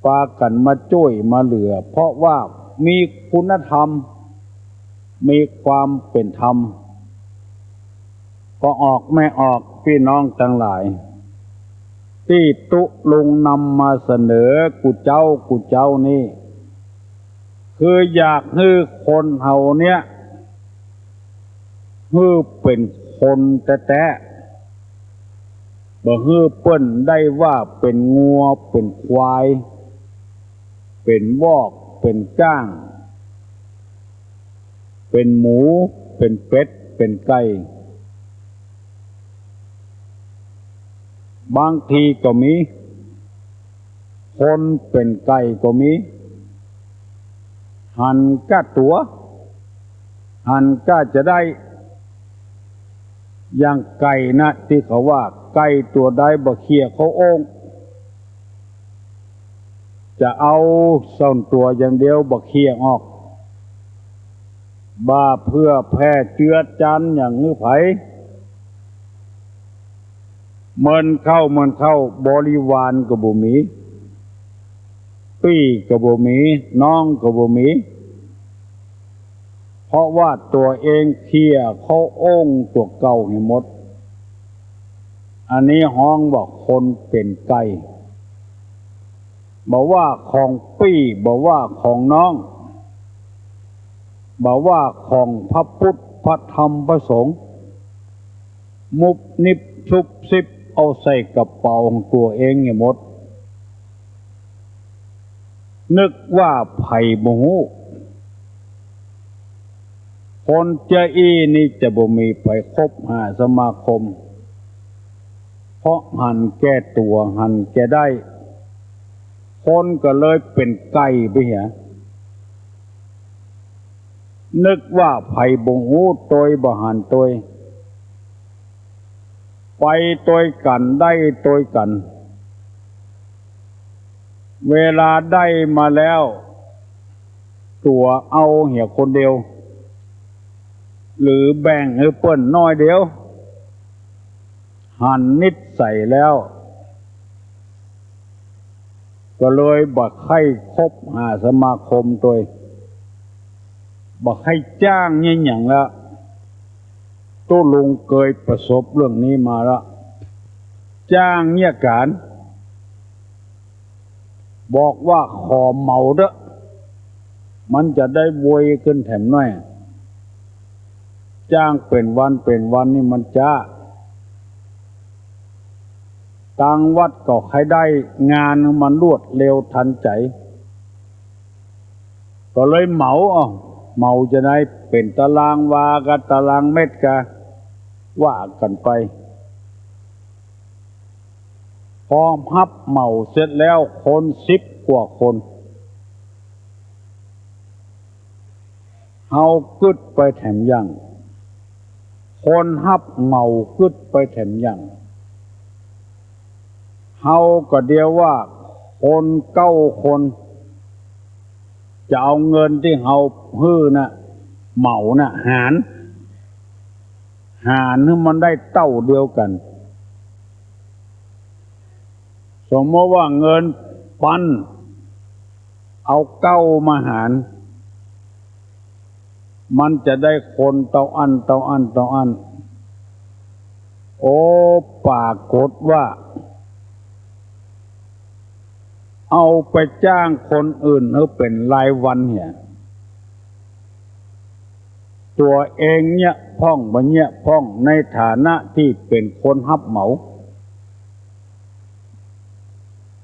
ปากั๋นมาจ้วยมาเหลือ เพราะว่ามีคุณธรรม มีความเป๋นธรรม ป้อออกแม่ออก ปี้น้องตังหลาย ตี้ตุ๊ลุงนำมาเสนอกู้เจ๊ากู้เจ๊านี้ คืออยากหื้อคนเฮาเนี้ย หื้อเป๋นคนแต๊ๆ บ่หื้อเปิ้นได้ว่าเป๋นงัว เป๋นควาย เป๋นวอก เป๋นก้าง เป๋นหมู เป๋นเป็ด เป๋นไก่ บางทีก็มี คนเป๋นไก่ก็มี หันก้าตั๋ว หันก้าจะได้ อย่างไก่นะ ตี้เขาว่า ไก่ตั๋วใดบ่เขี่ยเข้าโอ่ง จะเอาส่วนตั๋วอย่างเดียว บ่เขี่ยออก บ่าเพื่อแผ่เจือจานอย่างหื้อใผ เมินเข้า เมินเข้า บริวารก็บ่มี ปี้ก็บ่มี น้องก็บ่มี เพราะว่าตั๋วเองเขี่ยเข้าโอ่งตั๋วเก่าหื้อหมด อันนี้ฮ้องว่าคนเป๋นไก่ บ่ว่าของปี้ บ่ว่าของน้อง บ่ว่าของพระพุทธ พระธรรม พระสงฆ์ มุบนิบซุบซิบเอาใส่กระเป๋าของตั๋วเองหื้อหมด นึกว่าใผบ่ฮู้ คนเจื้ออี้นี่จะบ่มีใผคบหาสมาคม เพราะหันแก่ตั๋ว หันแก่ได้ คนก็เลยเป๋นไก่ไปเหีย นึกว่าใผบ่ฮู้ ตวยบ่หันตวย ไปตวยกั๋น ได้ตวยกั๋น เวลาได้มาแล้ว ตั๋วเอาเหียคนเดียว หรือแบ่งหื้อเปิ้นน้อยเดียว หันนิสัยแล้ว ก็เลยบ่ใค่คบหาสมาคมตวย บ่ใค่จ้างเยียะหยังแล้ว ตุ๊ลุงเกยประสบเรื่องนี้มาแล้ว จ้างเยียะก๋าน บอกว่าขอเหมาเต๊อะ มันจะได้ไวขึ้นแถมหน้อย จ้างเป๋นวันเป๋นวันนี่มันจ๊า ตางวัดก็ใค่ได้งานมันรวดเร็วตันใจ๋ ก็เลยเหมา เอ้า เหมาจะได้เป๋นตารางวากั๋น ตารางเมตรกั๋น ว่ากั๋นไป พอฮับเหมาเสร็จแล้ว คนสิบกว่าคน เฮากึ๊ดไปแถมยัง คนฮับเหมากึ๊ดไปแถมยัง เฮาก็เดียวว่าคนเก้าคน จะเอาเงินตี้เฮาหื้อน่ะ เหมาน่ะ หาร หารหื้อมันได้เต้าเดียวกั๋น สมมติว่าเงินปัน เอาเก้ามาหาร มันจะได้คนเต้าอั้น เต้าอั้น เต้าอั้น โอ้ ปรากฏว่า เอาไปจ้างคนอื่นหื้อเป๋นรายวันเหีย ตั๋วเองเยียะพ่องบ่เยียะพ่อง ในฐานะตี้เป๋นคนฮับเหมา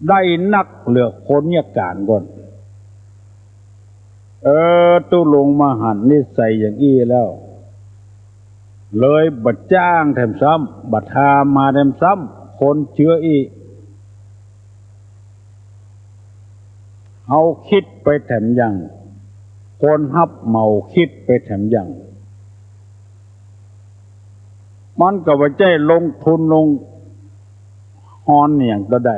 ได้นักเหลือคนเยียะก๋านก่อน เออ ตุ๊ลุงมาหันนิสัยอย่างอี้แล้ว เลยบ่จ้างแถมซ้ำ บ่ทำมาแถมซ้ำ คนเจื้ออี้ เฮาคิดไปแถมยัง คนฮับเหมาคิดไปแถมยัง มันก็บ่ใจ้ลงทุนลงฮอนอะหยังเต้าใด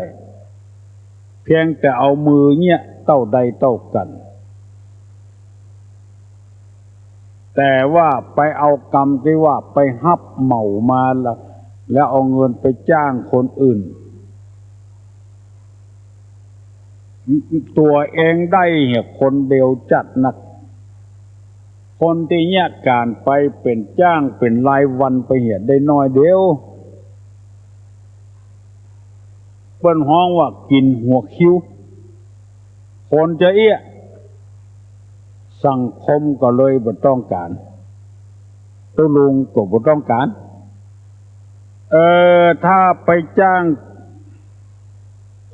เพียงแต่เอามือเยียะเต้าใดเต้ากั๋น แต่ว่าไปเอากำตี้ว่าไปฮับเหมามาแล้ว แล้วเอาเงินไปจ้างคนอื่น ตั๋วเองได้เหียคนเดียวจัดนัก คนตี้เยียะก๋านไปเป๋นจ้างเป๋นรายวันไปเหียได้น้อยเดียว เปิ้นฮ้องว่ากิ๋นหัวคิว คนจะเอี้ย สังคมก็เลยบ่ต้องก๋าน ตุ๊ลุงก็บ่ต้องก๋าน เออ ถ้าไปจ้าง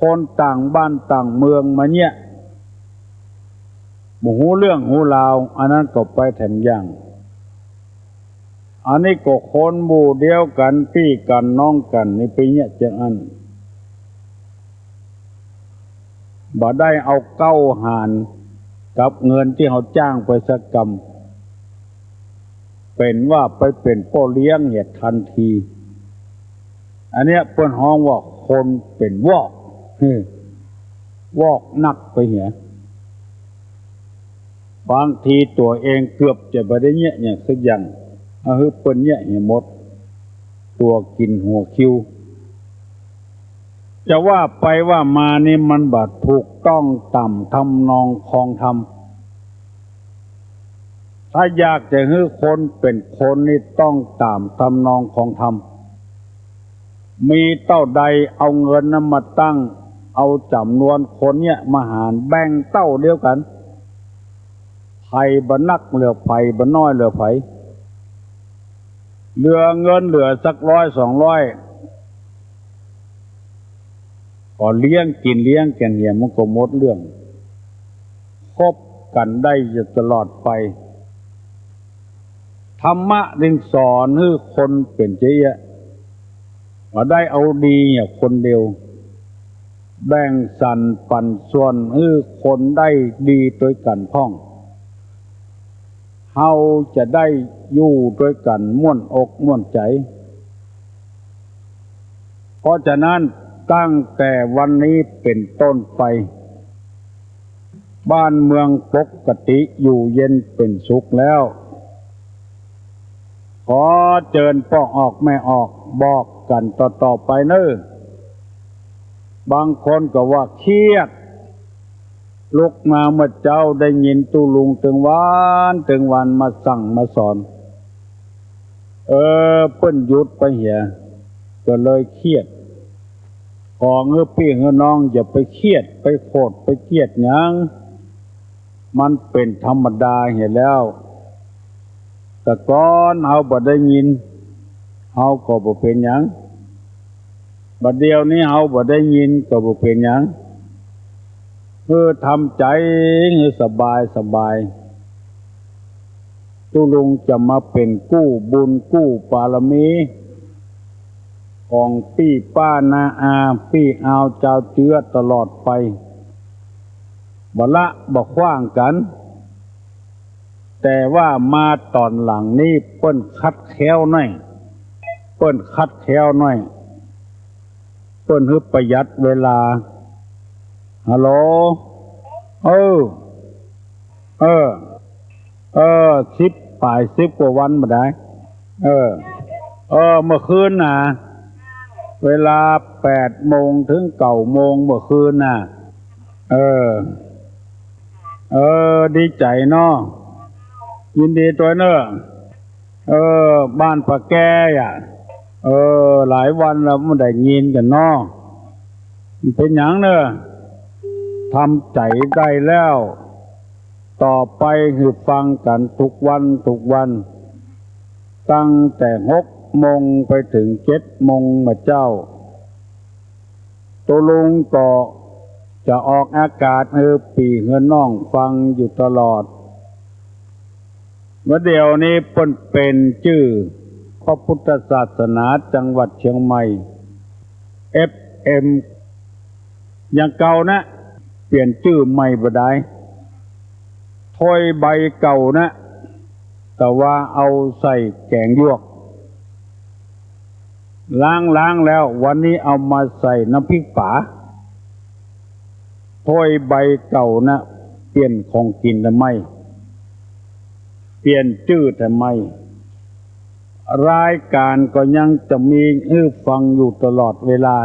คนต่างบ้านต่างเมืองมาเยียะ บ่ฮู้เรื่องฮู้ราว อันนั้นก็ไปแถมยัง อันนี้ก็คนหมู่เดียวกั๋น ปี้กั๋นน้องกั๋นนี่ไปเยียะจังอั้น บ่ได้เอาเก้าหารกับเงินตี้เฮาจ้างไปสักกำ เป๋นว่าไปเป๋นป้อเลี้ยงเหียทันที อันเนี้ยเปิ้นฮ้องว่าคนเป๋นวอก วอกนักไปเหีย บางทีตั๋วเองเกือบจะบ่ได้เยียะหยังสักอย่าง เอาหื้อเปิ้นเยียะเหียหมด ตั๋วกิ๋นหัวคิว จะว่าไปว่ามานี่มันบ่ถูกต้องต๋ามทำนองคองธรรม ถ้าอยากจะหื้อคนเป๋นคนนี่ต้องต๋ามทำนองคองธรรม มีเต้าใดเอาเงินนั้นมาตั้ง เอาจ๋ำนวนคนเยียะมาหาร แบ่งเต้าเดียวกั๋น ใผบ่นักเหลือใผ บ่น้อยเหลือใผ เหลือเงินเหลือสักร้อยสองร้อย ก็เลี้ยงกิ๋นเลี้ยงกั๋นเหีย มันก็หมดเรื่อง คบกั๋นได้อยู่ตลอดไป ธรรมะจึงสอนหื้อคนเป๋นจาอี้ บ่ได้เอาดีเนี่ยคนเดียว แบ่งสรรปันส่วนหื้อคนได้ดีตวยกั๋นพ่อง เฮาจะได้อยู่ตวยกั๋นม่วนอกม่วนใจ๋ เพราะฉะนั้นตั้งแต่วันนี้เป๋นต้นไป บ้านเมืองปกติอยู่เย็นเป๋นสุขแล้ว ขอเจิญป้อออกแม่ออกบอกกั๋นต่อๆ ไปเน่อ บางคนก็ว่าเครียด ลุกมาเมื่อเจ๊าได้ยินตุ๊ลุงตึงวันตึงวันมาสั่งมาสอน เออ เปิ้นหยุดไปเหีย ก็เลยเครียด ขอหื้อปี้หื้อน้องอย่าไปเครียด ไปโขด ไปเกลียดหยัง มันเป๋นธรรมดาเหียแล้ว แต่ก่อนเฮาบ่ได้ยิน เฮาก็บ่เป๋นหยัง บ่าเดี่ยวนี้เฮาบ่ได้ยินก็บ่เป๋นหยัง เออ ทำใจ๋หื้อสบายสบาย ตุ๊ลุงจะมาเป๋นกู้บุญกู้บารมี ของปี้ป้าน้าอา ปี้อาวจาวเจื้อตลอดไป บ่ละบ่ขว้างกั๋น แต่ว่ามาต๋อนหลังนี้เปิ้นคัดแคล้วหน้อย เปิ้นคัดแคล้วหน้อย เปิ้นหื้อประหยัดเวลา ฮัลโหล เออ เออ เออ สิบป๋าย สิบกว่าวันบ่าดา เออ เออ เมื่อคืนน่ะ เวลาแปดโมงเถิงเก้าโมงเมื่อคืนน่ะ เออ เออ ดีใจ๋เนาะ ยินดีตวยเน่อ เออ บ้านป้าแก้วอะ เออ หลายวันแล้วบ่ได้ยินกั๋นเนาะ เป๋นหยังเน่อ ทำใจ๋ได้แล้ว ต่อไปหื้อฟังกั๋นทุกวันทุกวัน ตั้งแต่หกโมงไปเถิงเจ็ดโมงบ่าเจ๊า ตุ๊ลุงก็จะออกอากาศหื้อปี้หื้อน้องฟังอยู่ตลอด บ่าเดี่ยวนี้เปิ้นเป๋นจื้อพระพุทธศาสนาจังหวัดเชียงใหม่ เอฟเอ็ม อย่างเก่านะ เปลี่ยนจื้อใหม่บ่าดา ถ้วยใบเก่านะ แต่ว่าเอาใส่แก๋งหยวก ล้างๆ แล้ว วันนี้เอามาใส่น้ำพริกป๋า ถ้วยใบเก่านะ เปลี่ยนของกิ๋นทำไม เปลี่ยนจื้อทำไม รายก๋านก็ยังจะมีหื้อฟังอยู่ตลอดเวลา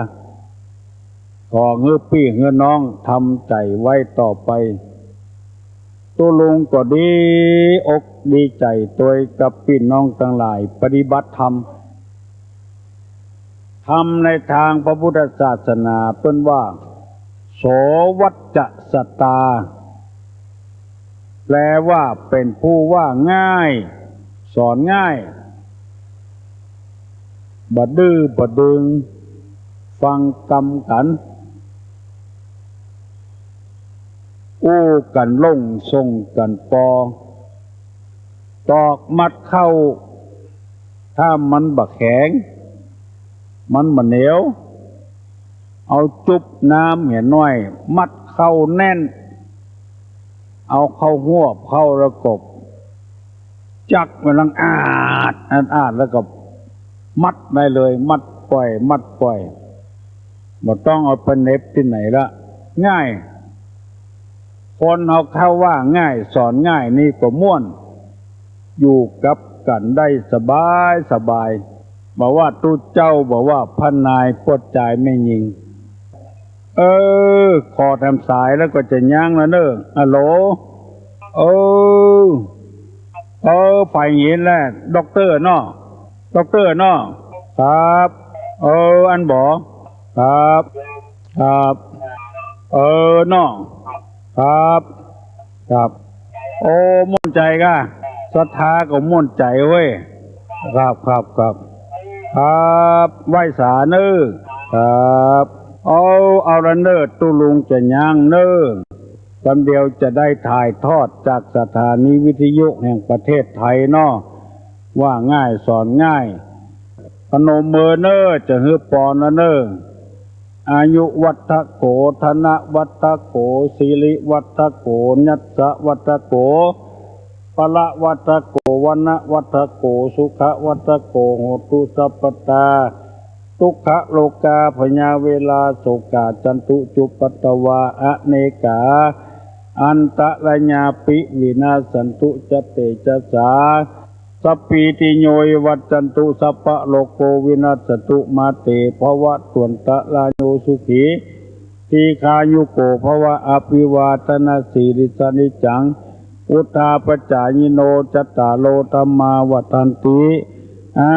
ขอหื้อปี้หื้อน้องทำใจ๋ไว้ต่อไป ตุ๊ลุงก็ดีอกดีใจ๋ตวยกับปี้น้องตังหลายปฏิบัติธรรม ธรรมในตางพระพุทธศาสนาเปิ้นว่า โสวัจจะสตา แปลว่าเป๋นผู้ว่าง่าย สอนง่าย บ่ดื้อบ่ดึง ฟังกำกั๋น อู้กั๋นลงส่งกั๋นปอ ตอกมัดเข้า ถ้ามันบ่แข็ง มันบ่เหนียว เอาจุ๊บน้ำเหียน้อย มัดเข้าแน่น เอาเข้าฮวบเข้าแล้วก็จักมันลังอาด อาด อาด แล้วก็มัดได้เลย มัดป่อย มัดป่อย บ่ต้องเอาไปเหน็บตี้ไหนละ ง่าย คนเฮาเข้าว่าง่าย สอนง่ายนี่ก็ม่วน อยู่กับกั๋นได้สบายสบาย บ่ว่าตุ๊เจ้า บ่ว่าพระนาย ป้อจายแม่ญิง เออ ขอแถมสายแล้วก็จะยั้งแล้วเน่อ ฮัลโหล เออ เออ ฝ่ายหญิงแหละ ด็อกเตอร์เนาะ ด็อกเตอร์เนาะ ครับ เออ อันบ่ ครับ ครับ เออ เนาะ ครับ ครับ โอ้ ม่วนใจ๋ก้า ศรัทธาก็ม่วนใจ๋เว้ย ครับ ครับ ครับ ครับ ไหว้สาเน่อ ครับ เอา เอาละเน่อ ตุ๊ลุงจะยั้งเน่อ กำเดียวจะได้ถ่ายทอดจากสถานีวิทยุแห่งประเทศไทยเนาะ ว่าง่ายสอนง่าย พนมมือเน่อ จะหื้อปอนนะเน่อ อายุวัฒโข ธนวัฒโข สิริวัฒโข ยัสสะวัฒโข พละวัฒโข วรรณะวัฒโข สุขะวัฒโข โหตุสัพพตา ทุกขะโรคาพยาเวราโศกา จันตุจุปปัตตวา อเนกา อันตรายาปิ วินาสสันตุ จะเตจะสา สัพพีติโย วิวัชชันตุ สัพพะโรโค วินัสสตุ มาเต ภวัตวันตะราโย สุขี ทีฆายุโก ภวะ อภิวาทนสีลิสสะนิจจัง วุฑฒาปจายิโน จัตตาโร ธัมมา วัฑฒันติ อา